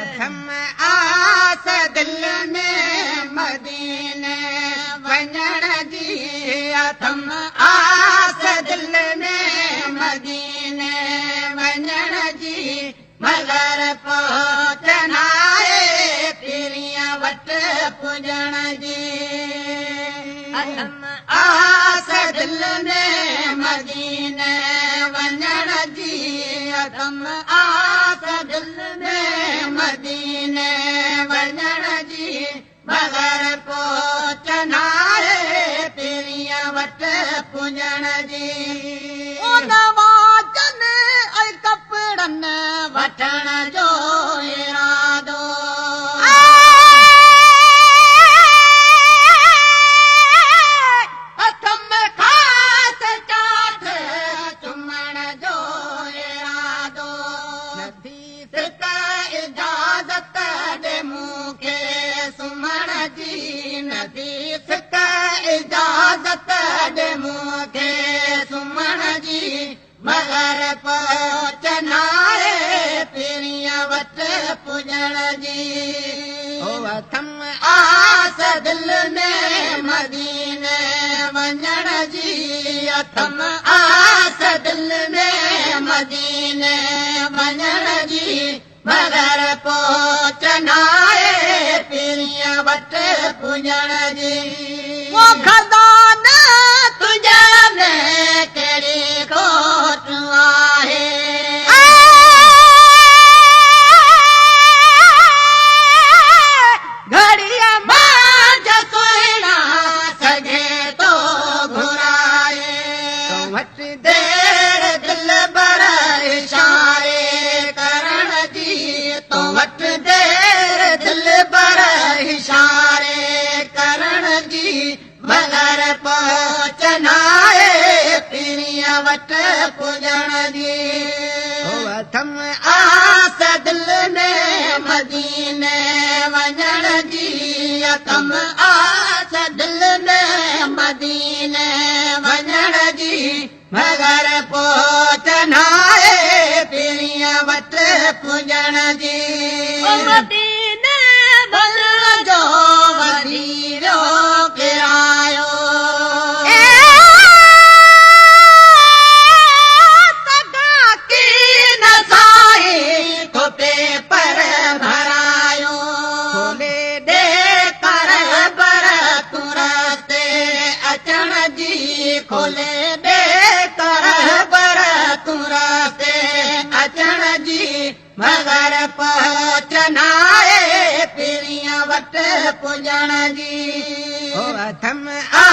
اٿم آس دل ۾ مديني وڃڻ جي، اٿم آس دل ۾ مديني وڃڻ جي، مگر پهچ ناهي پرينء وٽ پڄڻ جي. اٿم آس دل ۾ مديني وڃڻ جي، اٿم آس دل ۾ مديني وڃڻ جي، مگر پهچ ناهي پرينء وٽ پڄڻ جي. نواجن ۽ ڪپڙن وٺڻ جو ارادو، اٿم خاص چاٺ چمڻ جو ارادو. نٿي سڪ اجازت ڏي مون کي سمهڻ جي، نٿي سڪ اجازت ڏي مون کي سمهڻ جي، مگر پهچ ناهي پرينء وٽ پڄڻ جي. اٿم آس دل ۾ مديني وڃڻ جي، اٿم آس دل ۾ مديني وڃڻ جي، مگر پهچ ناهي پرينء وٽ پڄڻ جي. خزانه تنهنجي ۾ ڪهڙي کوٽ آهي؟ گهڙيء منجهه سهڻا سگهي ٿو گهرائي. تو وٽ دير دلبر اشاري ڪرڻ جي، تو وٽ دير دلبر اشاري ڪرڻ جي، مگر پهچ ناهي پرينء وٽ پڄڻ جي. اٿم آس دل ۾ مديني وڃڻ جي، اٿم آس دل ۾ مديني وڃڻ جي، مگر پهچ ناهي پرينء وٽ پڄڻ جي. مديني وڃڻ جو وڌي ويو ڪرايو، ڪين سائين ٿو پيپر ڀرايو. کولي ڏي ڪر بر تون رستي اچڻ جي، کولي ڏي ڪر بر تون رستي اچڻ جي، مگر پهچ ناهي پرينء وٽ پڄڻ جي. اٿم آ